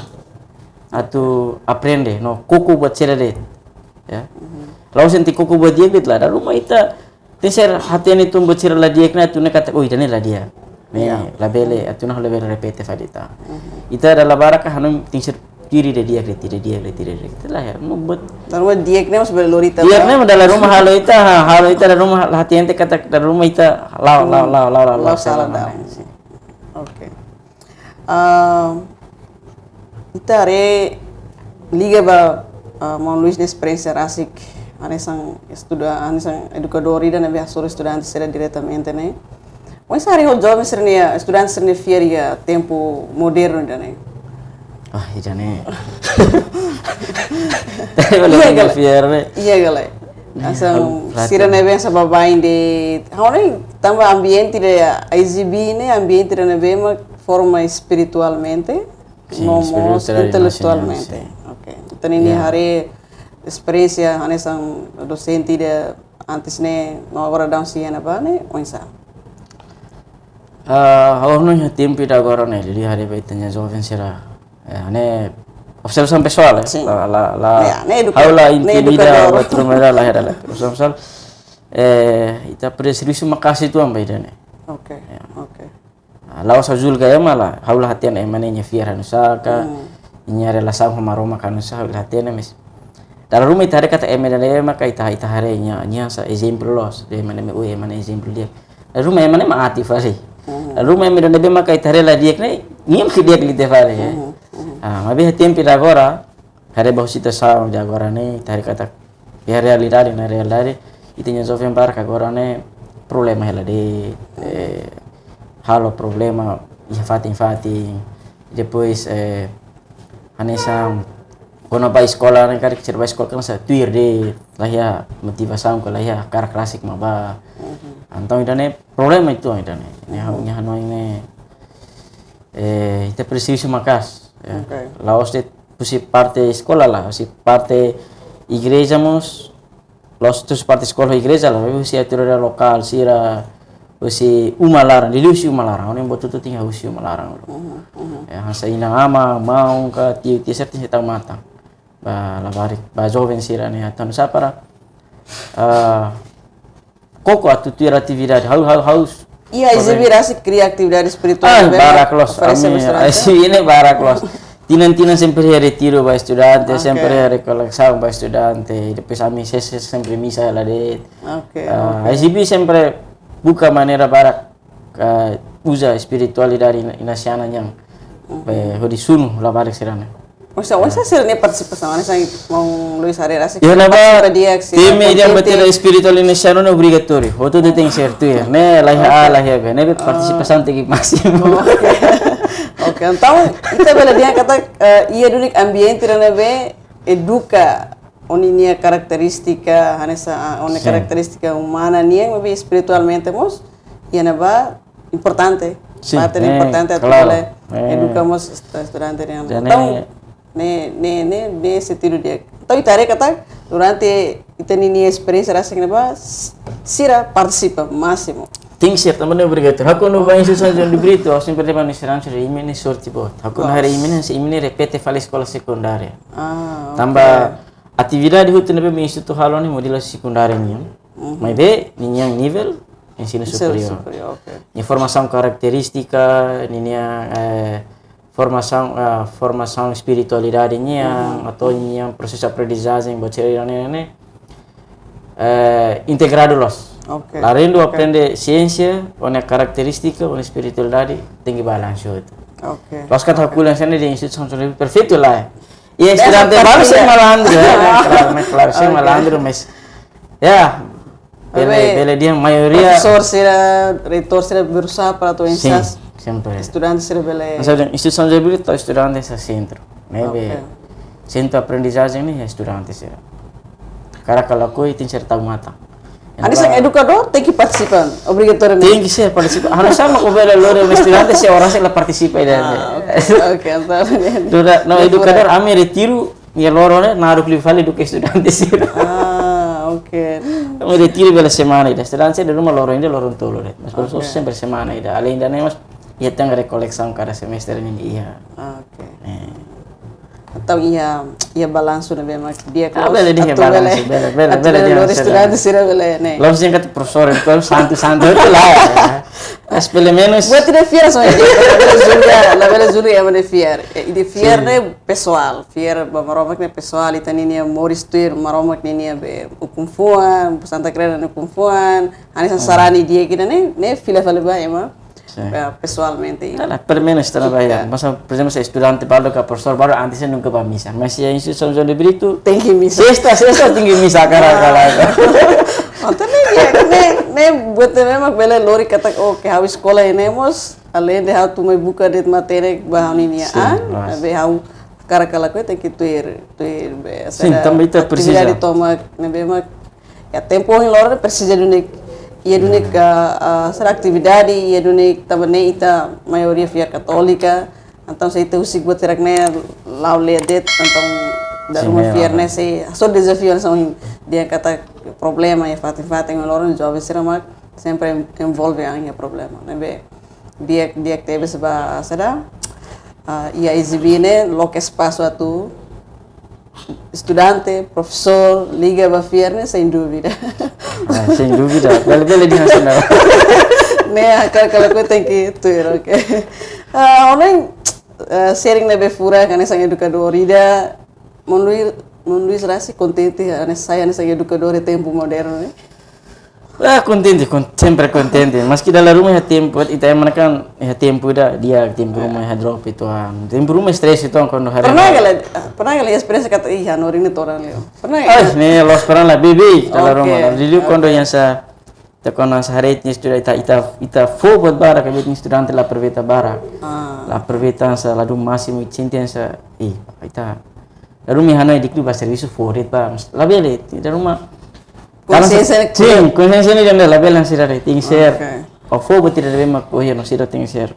atu aprende no koko buat sira de'it. Ya. Mhm. La'ós sente koko buat di'ak de'it lae, dala ruma ita tenke ser hatene tun buat sira la di'ak ne'e atu ne'e katak, oh, ida-ne'e la di'ak. Ne'e, ya, labele, atu ne'e labele repete fali tan. Mhm. Ita dala barak hanoin tenke ser tuir ida di'ak de'it, ida di'ak de'it, ida di'ak de'it. Ita la ya, no buat. Dala ruma di'ak ne'e mós bele lori tan. Di'ak ne'e mós dala ruma halo ita, ha-, halo ita dala ruma la hatene katak dala ruma ita la'o, la'o, hmm, la'o, la'o, la'o, la'o, la'o sala sala dalan. Dalan. Oke. Ah, ita haree liga ba, ah, Maun Luis nia esperiénsia rasik, hanesan estuda, hanesan edukadór ida ne'ebé hasoru estudante sira diretamente ne'e. Oinsá haree ho joven sira-ne'e, estudante sira-ne'e fiar iha tempu modernu ida-ne'e? Ah, ida-ne'e. Iya, fiar ne'e. Iya, gale. Hanesan, ha'u sira ne'ebé hanesan baibain de'it. Ha'u hanoin tanba ambiente ida I G B ne'e, ambiente ida ne'ebé mak forma espiritualmente, sin, no mós intelektualmente, intelektualmente, sin. Oke. Entaun ne'e, ya, haree esperiénsia hanesan dosente ida antes ne'e, no agora daudaun sira iha ne'ebá ne'e, oinsá? Ah, ha'u hanoin iha tempu ida agora ne'e, jadi haree ba ita-nia joven sira. Ya, ne'e observasaun pesoál, ya. Sin. La, la, la, ya, ne'e eduka-, ha'u la, ne'e intimida edukadór. Buat ruma ida lae, ya, lae. Observasaun pesoál. Eh, ita presiza servisu maka'as uitoan ba ida-ne'e. Oke, ya, oke. Ah, la'ós ha'u julga ema lae, ha'u la hatene ema ne'e nia fiar hanesan ka, hmm, nia relasaun ho Maromak hanesan, ha'u la hatene, mas dala ruma ita haree katak ema ida-ne'e mak ita, ita haree nia, nia hanesan ezemplu loos, dehan ema ne'e, ui, ema ne'e ezemplu di'ak. Dala ruma ema ne'e mak ati fali. Lalu ema ida ne'ebé maka ita haree la di'ak ne'e, nia maka di'ak liu tiha fali, ya. Ah, maibé iha tempu ida agora, haree ba situasaun ida agora ne'e, ita haree katak iha realidade, na realidade, ita-nia joven barak agora ne'e problema hela de'it, eh, halo problema iha fatin-fatin. Depois, eh, hanesan kuandu bá eskola ne'e, karik sira bá eskola kan sá tuir de'it, la iha motivasaun ka la iha hakarak rasik mak bá. Entaun ida-ne'e problema ituan ida-ne'e. Ne'e ha'u-nia hanoin ne'e, eh, ita presiza maka'as, ya. Oke. La'ós de'it husi parte eskola, la'ós husi parte igreja mós, la'ós husi parte eskola, igreja la, maibé husi autoridade lokál sira, husi uma laran, liuliu husi uma laran, ha'u-nia buat hotu-hotu tenke husi uma laran. Mhm, mhm. Ya, hanesan inan-aman, maun ka tiu, tia sira tenke tau matan ba labarik, ba joven sira-ne'e, atu nu'usá para, ah, koko atu tuir atividade, ha'u, ha'u, ha'u. Iya, korrek. Izibir rasik kria atividade espirituál, ah, ne'ebé barak loos, oferese ami, ba estudante? Ai, sim, ne'e barak loos. Tinan-tinan sempre iha retiru ba estudante, oke, sempre iha rekolesaun ba estudante, i depois ami se, se, sempre misa hela de'it. Oke, ah, oke. Izibir sempre buka maneira barak, ah, uza espiritualidade ina-, inasiana nian. Mhm. Be, hodi sunu labarik sira-ne'e. Oinsá, oinsá sira-nia partisipasaun, hanesan maun Luis haree rasik, iha ne'ebá partisipa di'ak, sira temi ida kontente. Matéria espirituál inasianu ne'e obrigatóriu. Hotu-hotu tenke ser tuir. Ne'e la iha A, oke, la iha B. Ne'ebé, ah, partisipasaun tenke másimu. Oke. Oke, entaun, ita bele dehan katak, eh, iha duni ambiente ida ne'ebé eduka ó-nia karakterístika, hanesan, ah, ó-nia, sim, karakterístika umana nian, maibé espiritualmente mós, iha ne'ebá importante. Sim, parte, eh, importante atu, klaru, bele, eh, eduka mós estu-, estudante nian. Jadi, entaun, ne'e, ne'e, ne'e, ne'e sentidu di'ak. Entaun, ita haree katak, durante ita-nia esperiénsia rasik ne'ebá, s-, sira partisipa másimu. Tenke ser, tanba ne'e obrigatóriu. Ha'u kuandu bá Instituto São João de Brito, ha'u sempre dehan ba nia estudante, imi-nia sorte boot. Ha'u kuandu, loos, haree imi-nia, imi-nia repete fali eskola sekundária. Ah, tanba, oke, atividade hotu ne'ebé imi institutu halo ne'e modelu sekundária nian. Mhm. Maibé, ninia nivel ensinu, ensinu superiór. Superiór, oke. Nia formasaun karakterístika, ninia, eh, formasaun, ah, formasaun espiritualidade nian, mhm, atau ninia prosesu aprendizajen, buat sira-ne'e, eh, integradu loos. Oke. Alende, oke, aprende siénsia, ó-nia karakterístika, ó-nia espiritualidade, tenke balansu. Oke. Loos katak, oke, ha'u ko'alia hanesan ne'e dehan Instituto São João de Brito perfeitu lae. Iha, bele estudante balu, partilha, sira malandru, ya, klaru, klaru, sira, oke, malandru, mas ya, bele, maibé, bele dehan maioria. Profesór sira, reitór sira berusaha para atu, sim, ensas, sempre, estudante sira bele. Maksudnya, Instituto São João de Brito, estudante hanesan sentru. Ne'ebé, oke, sentru aprendizajen ne'e estudante sira. Hakarak ka lakohi tenke ser tau matan. Hanesan, entaun, edukadór tenke partisipa, obrigatoriamente. Tenke ser partisipa. Hanesan mak ó bele lori estudante se orang sira la partisipa ida. Ah, oke, oke, entaun. Dura, no, edukadór, ami retiru, nia loron ne'e, naruk liu fali eduka estudante sira. Ah, oke. Ami retiru bele semana ida. Estudante sira ruma loron ida, loron tolu de'it. Mas, oke, profesór sempre semana ida. Alende ne'e mós, iha tan rekolesaun kada semestre ne'e iha. Ah, oke. Eh. Entaun iha, iha balansu ne'ebé mak di'ak, ah, loos, bele dehan atu bele, balansu, bele, bele, atu bele bele dehan lori estudante sira bele, ne'e. Loos dehan katak profesór, entaun santu, santu hotu lae, ya. Mas pelumenus. Buat ida fiar sama ida. La bele julga, la bele julga ema ida fiar. Eh, ida fiar, sim, ne'e pesoál, fiar ba Maromak ne'e pesoál, ita-nia moris tuir Maromak ninia be ukun fuan, Santa Kreda nia ukun fuan, hanesan, hmm, sarani di'ak ida-ne'e, ne'e fila fali ba ema. Sim. Eh, pesoalmente. Lae, lae, pelumenus ita-nia ba, ya. Masa, por ezemplu, se estudante balu ka profesór balu, antes nunka bá misa. Mas iha Instituto São João de Brito, tenke misa. Sesta, sesta tenke misa, hakarak ka lae. Ah. Entaun ne'e, ya, ne'e, ne'e buat ne'ebé mak bele lori katak, oke, ha'u eskola ne'e mós, alende ha'u atu mai buka de'it matenek ba ha'u-nia, sim, an, mas, maibé ha'u hakarak ka lakohi tenke tuir, tuir be, sim, saida, tanba ita presiza. Atividade tomak ne'ebé mak, ya, tempu ohin loron presiza duni, iha duni, ya, ah, ah, sira atividade, iha duni, tanba ne'e ita maioria fiar katólika, entaun se ita husik buat sira-ne'e la'o lee de'it, entaun, sim, dala ruma, ya, fiar ne'e sei, só dezafiu hanesan ohin dehan katak problema iha fatin-fatin, ohin loron joven sira mak sempre envolve an iha problema, ne'ebé di'ak, di'ak tebes ba saida, ah, iha IGB ne'e loke espasu atu estudante, profesór, liga ba fiar ne'e, sem dúvida. Ah, sem dúvida. Bele, bele dehan hanesan ne'e. Ne'e, hakarak ka lakohi tenke tuir, oke. Ah, ohin, ah, sharing ne'ebé furak hanesan edukadór ida, maun Luis, maun Luis rasik kontente hanesan, hanesan edukadór iha tempu modernu ne'e? Ah, kontente, kon-, sempre kontente. Maski dala ruma iha tempu, ita ema ne'e kan iha tempu ida, di'ak, tempu ruma iha drop uitoan. Tempu ruma stress uitoan kuandu hari. Pernah kali, pernah kali esperiénsia katak, "Ih, hanorin ne'e todan liu." Pernah? Ah, ne'e loos, pernah lah, bebe, dala ruma. Oke, jadi oke. Kuandu iha sa, ita kuandu sa haree ita-nia estuda, ita, ita, ita fó buat barak, ita-nia estudante la aproveita barak. Ah. La aproveita sa, la dun másimu, ita sente sa, ih, ita, la dun mai hanoin di'ak liu ba servisu fó de'it ba, labele, dala ruma. Konsiénsia ne'e, sin, konsiénsia ne'e labele hanesan ne'e, tenke ser. Oke. Ó fó buat ida ne'ebé mak, oh ya, no sira tenke ser,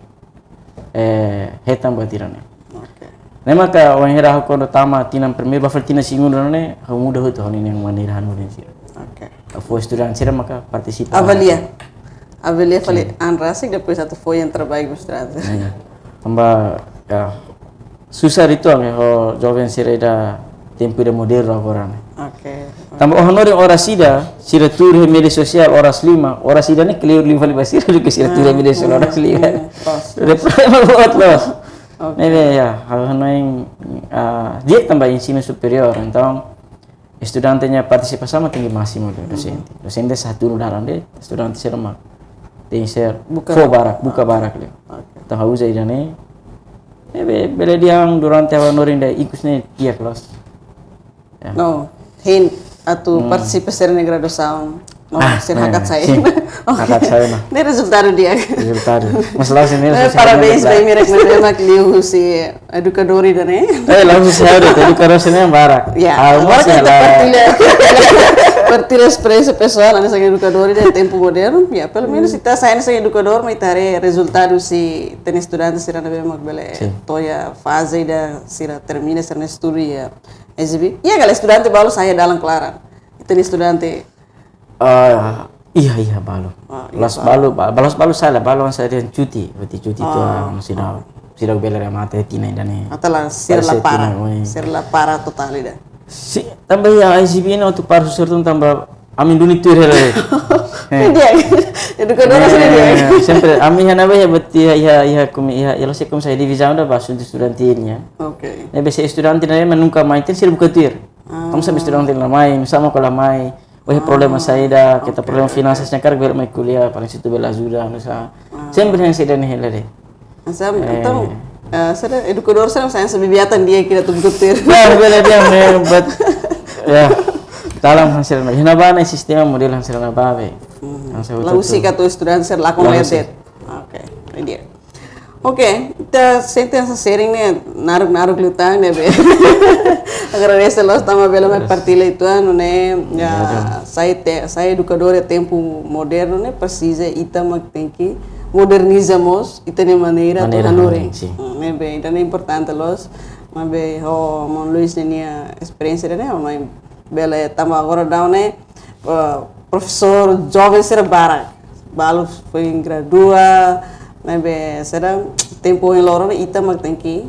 eh, hetan buat ida-ne'e. Oke. Ne'e maka wainhira ha'u kuandu tama tinan primeiru ba fali tinan segundu ne'e, ha'u muda hotu ha'u-nia maneira hanorin sira. Oke. Ha'u fó estudante sira maka partisipa. Avalia. Avalia fali, sin, an rasik, depois atu fó yang terbaik ba estudante. Iya. Tanba, ya, susar uitoan, eh, ho joven sira iha tempu ida modernu agora ne'e. Oke. Tanba ó hanorin oras ida, sira tuur iha media sosiál oras lima, oras ida ne'e kleur liu fali ba sira duké sira tuur iha media sosiál oras lima. Hmm, loos. Depois ema buat loos. Oke. Ne'ebé ya, ha'u hanoin, ah, di'ak tanba ensinu superiór, entaun estudante nia partisipasaun mak tenke másimu liu, dosente. Dosente satu dalan de'it, estudante sira mak tenke ser buka, fó barak, buka barak liu. Oke. Entaun ha'u uza ida-ne'e, ne'ebé bele dehan durante ha'u hanorin ida ikus ne'e di'ak loos. Ya. No, hein atu partisipa sira-nia graduasaun. No, ah, sira ne'e, hakat sai. Sin. Oke. Hakat sai ona. Ne'e rezultadu di'ak. Rezultadu. Mas la'ós ne'e, ne'e, sosial parabéns media ba imi-nia, ne'ebé mak liu husi edukadór ida-ne'e. Eh, la'ós husi ha'u de'it, edukadór sira-ne'e barak. Ya, ah, agora ita partilla, partilla esperiénsia pesoál hanesan edukadór ida tempu modernu. Ya, pelumenus ita sai hanesan edukadór, maibé ita haree rezultadu husi ita-nia estudante sira ne'ebé mak bele, sin, to'o iha faze ida sira termina sira-nia estudu iha S G B. Iha kala estudante balu sai dalan klaran. Ita-nia estudante. Ah, iha, iha balu. Ah, iha balu. La'ós balu, ba-, la'ós balu sai, balu sai dehan cuti, berarti cuti uitoan, seidauk, seidauk bele remata tinan ida-ne'e. Atau la, sira la para, sira la para totál ida. Sin, tanba iha S G B ne'e atu para susar uitoan tanba ami duni tuir hela. Eh. Di'ak. Edukadór sira di'ak. Eh, sempre, ami iha ne'ebé iha, berarti iha, iha, iha komi-, iha, iha la'ós komi-, iha divizaun ida ba asuntu estudantil nian. Oke. Ne'ebé se estudante ne'e mak nunka mai, entaun sira buka tuir. Ah. Tanba se estudante la mai, sama ko la mai. Oh, iha problema saida, keta problema finansas nian karik bele mai ko'alia, paling se atu bele ajuda, no sa. Ah. Sempre hanesan ida-ne'e hela de'it. Hanesan, eh, entaun, eh, sira edukadór sira hanesan bibi-atan di'ak ida atu buka tuir. Ya, bele dehan, eh, but, ya. Dalam hanesan ne'e. Iha ne'ebá ne'e sistema modelu hanesan ne'ebá be. Hmm. Hanesan la husik atu estudante sira lakon, la husik, ledet. Oke, ida-ne'e. Oke, ita sente hanesan sharing ne'e naruk-naruk liután ne'ebé. Agradese loos tanba bele mai partilla uitoan, ne'e, ya, sai te-, sai edukadór iha tempu modernu ne'e presiza ita mak tenke moderniza mós ita-nia maneira atu hanorin. Maneira hanorin, sin. Hmm, ne'ebé, ida-ne'e importante loos, maibé ho maun Luis ninia esperiénsia ida-ne'e, maun bele tanba agora daudaun ne'e, eh, profesór joven sira barak. Balu foin gradua, ne'ebé sira tempu ohin loron ita mak tenke,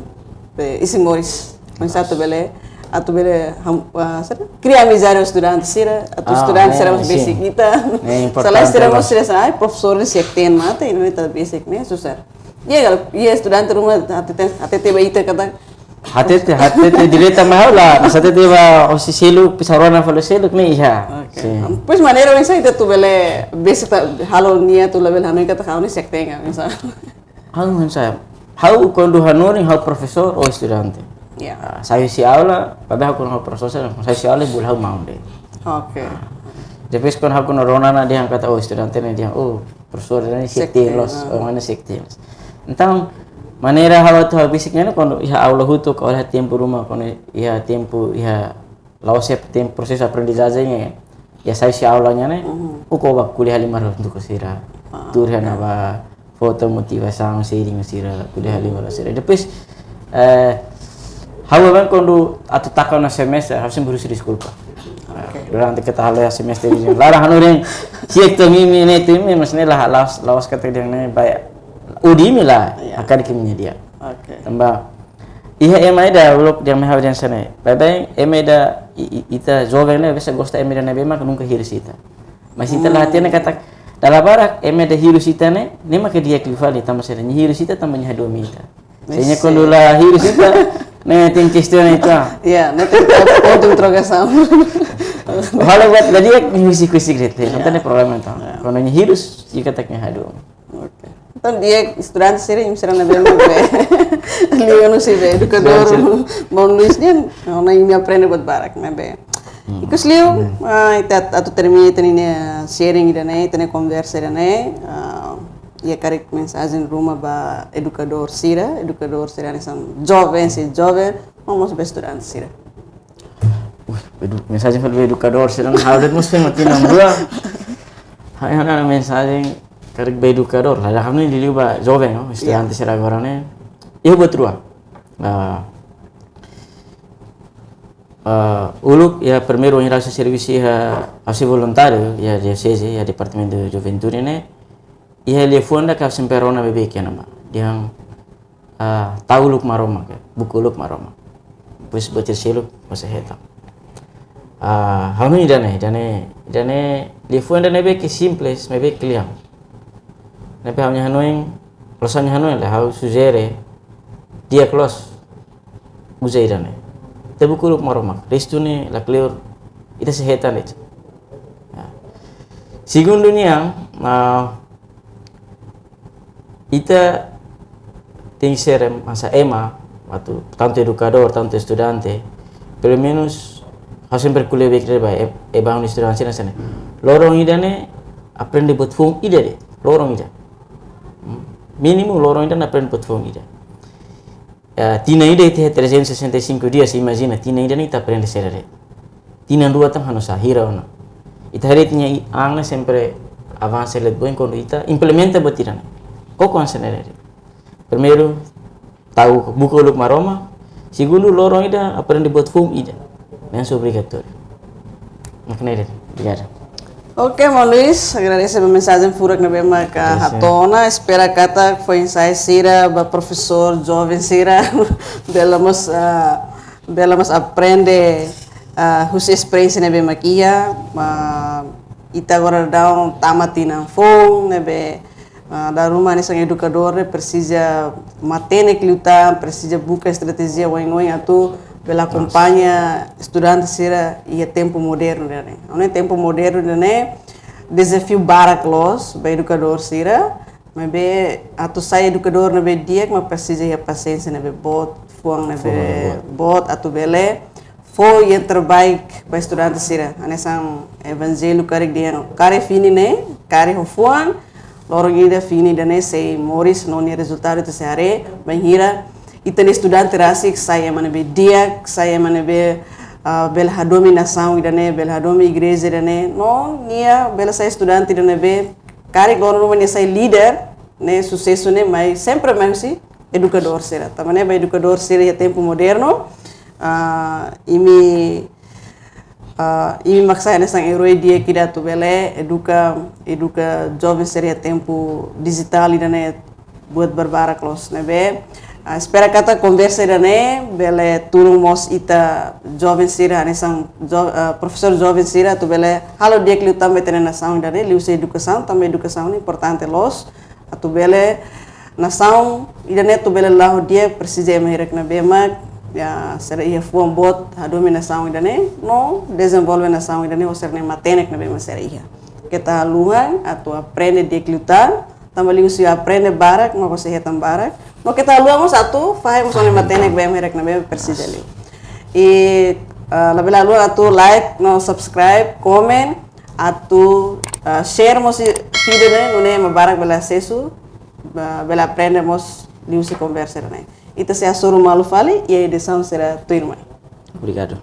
be, isin moris. Oinsá atu bele, atu bele ham-, ah, sira kria amizade ho estudante sira, atu estudante sira mós besik ita. Ne'e importante. Se lae sira mós sira sa, ai, profesór sira iha tiha mate, ita besik ne'e susar. Iha kala, iha estudante ruma hatete, hatete ba ita katak, hatete, hatete direta mai ha'u la, mas hatete ba ó seluk, pizarra ne'e fali seluk ne'e iha. Oke. Sin. Pois maneira oinsá ita atu bele, besik ita halo nia atu labele hanoin katak ha'u ne'e sektenga, misal. Ha'u oinsá, ha'u kuandu hanorin ha'u profesór ou estudante. Ya. Ah, sai husi aula, padahal kuandu ha'u profesór, sai husi aula bolu ha'u maun de'it. Oke. Ah. Depois kuandu ha'u kuandu rona ona dehan katak, oh, estudante ne'e dehan, oh, profesór ne'e sekte, sekte loos, ah, oh, mana sekte loos. Entaun, maneira ha'u atu ha'u besik ne'e kuandu iha aula hotu, ka iha tempu ruma, kuandu iha tempu, iha la'ós iha tempu prosesu aprendizajen ne'e, iha sai husi aula nian ne'e, mhm, ukun ba ko'alia halimar ho sira. Ah, tuur iha, oke, ne'ebá, foto motivasaun, sharing sira, ko'alia halimar sira. Depois, eh, ha'u memang kuandu atu taka ona semestre, ha'u sempre husu deskulpa. Oke. Durante ita halo iha semestre ne'e, laran hanorin, siek to mimi ne'e to imi, mas ne'e la, la'ós, la'ós katak dehan ne'e, baik, odi imi la, ya, hakarak imi-nia di'ak. Oke. Tanba, iha ema ida uluk dehan mai ha'u dehan hanesan ne'e. Baibain, ema ida, i-, i-, ita joven ne'e, biasa gosta ema ida ne'ebé mak nunka hirus ita. Mas ita la hatene katak, dala barak, ema ida hirus ita ne'e, ne'e mak di'ak liu fali, tanba sira-ne'e hirus ita, tanba nia hadomi ita. Se nia kuandu la hirus ita, ne'e tenke kestiona ita. Ya, ne'e tenke pontu interrogasaun. Halo buat jadi ya, musik-musik de'it. Iya. Entaun ne'e problema entaun. Iya. Kuandu nia hirus, ita katak nia hadomi. Oke. Entaun di'ak, estudante sira, imi sira ne'ebé mak be liu husi be edukadór. Estudante sira. Maun Luis nian, ona imi aprende buat barak ne'ebé. Hmm. Ikus liu, ah, ita atu termina ita-nia sharing ida-ne'e, ita-nia konversa ida-ne'e, ah, iha karik mensajen ruma ba edukadór sira, edukadór sira hanesan joven, sei joven, no mós ba estudante sira. Uh, edu-, mensajen ba edukadór sira, ha'u de'it mós foin mati nang dua. Ha'u-nia mensajen karik ba edukadór, la, ha'u-nia liuliu ba joven, no, estudante sira agora ne'e. Iha buat rua. Ah, ah, uluk, iha primeiru, iha servisu, iha, ha'u sei voluntáriu iha dioseze, iha Departamentu Juventude ne'e. Iha liafuan ida ha'u sempre rona beibeik iha ne'ebá. Dehan, ah, tau uluk Maromak, buka uluk Maromak. Depois buat sira seluk, você hetan. Ah, ha'u hanoin ida-ne'e, ida-ne'e, ida-ne'e, liafuan ida-ne'ebé ke simples, maibé kle'an. Ne'ebé ha'u-nia hanoin, loos ha'u-nia hanoin, la ha'u sujere, di'ak loos, uza ida-ne'e. Ita buka uluk Maromak, restu ne'e la kleur, ita sei hetan de'it. Ya. Segundu nian, ah, ita tenke ser hanesan ema, atu tantu edukadór, tantu estudante, pelumenus, ha'u sempre ko'alia beibeik ba, e, e ba estudante sira hanesan ne'e. Loron ida-ne'e, aprende buat foun ida de'it, loron ida. Hmm. Mínimu loron ida-ne'e aprende buat foun ida. Ya, tinan ida ita trezentos e sessenta e cinco dias, imajina, tinan ida ne'e ita aprende saida de'it. Tinan rua tan halo saida ona. Ita haree ita-nia i-, an ne'e sempre avansa leet boin kuandu ita implementa buat ida-ne'e. Koko hanesan ne'e de'it. Primeiru, tau buka uluk Maromak. Segundu, loron ida aprende buat foun ida. Ne'e hanesan obrigatóriu. Mak ne'e de'it. Obrigadu. Oke, Maun Luis, agradese ba mensajen furak ne'ebé maka hato'o ona, espera katak foin-sa'e sira, ba profesór, joven sira, bele mós, ah, bele mós aprende, ah, husi esperiénsia ne'ebé mak iha, ah, ita agora daudaun tama tinan foun, ne'ebé ah, dala ruma hanesan edukadór ne'e presiza matenek liután, presiza buka estratéjia oioin atu bele akompaña estudante sira iha tempu modernu ida-ne'e. Ne'e tempu modernu ida-ne'e dezafiu barak loos ba edukadór sira, maibé atu sai edukadór ne'ebé di'ak mak presiza iha pasiénsia ne'ebé boot, fuan ne'ebé boot atu bele fó yang terbaik ba estudante sira. Hanesan evanjellu karik dehan, karik fini ne'e, karik ho fuan, loron ida fini ida-ne'e sei moris no nia rezultadu ita sei haree, bainhira ita-nia estudante rasik sai ema ne'ebé di'ak, sai ema ne'ebé, ah, bele hadomi nasaun ida-ne'e, bele hadomi igreja ida-ne'e, no nia bele sai estudante ida ne'ebé, karik loron ruma nia sai líder, ne'e susesu ne'e mai, sempre mai husi edukadór sira. Tanba ne'e ba edukadór sira iha tempu modernu, ah, imi, ah, imi mak sai hanesan erói di'ak ida atu bele eduka, eduka joven sira iha tempu dijitál ida-ne'e buat barbarak loos ne'ebé. Ah, espera katak konversa ida-ne'e bele tulun mós ita joven sira hanesan jo-, ah, profesór joven sira atu bele halo di'ak liután ba ita-nia nasaun ida-ne'e liuhusi edukasaun, tanba edukasaun ne'e importante loos. Atu bele nasaun ida-ne'e atu bele la'o di'ak presiza ema hirak ne'ebé mak, ya, sira iha fuan boot hadomi nasaun ida-ne'e, no dezenvolve nasaun ida-ne'e ho sira-nia matenek ne'ebé mak sira iha. Keta haluha atu aprende di'ak liután, tanba liuhusi aprende barak, no kose hetan barak. No keta haluha mós atu fahe mós ó-nia matenek ba ema hirak ne'ebé mak presiza liu. I, ah, labele haluha atu like, no subscribe, comment, atu, ah, share mós vídeo ne'e, nune'e ema barak bele asesu, ba-, bele aprende mós liuhusi konversa ne'e. Ita sei hasoru malu fali, iha edisaun sira tuirmai. Obrigadu.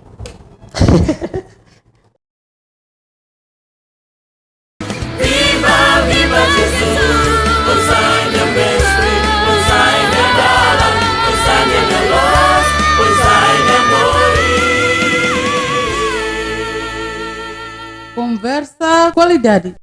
Viva, viva Jesus, pois sai minha mestre, pois sai minha dala, pois sai minha luz, pois sai minha morir. Konversa kualidade.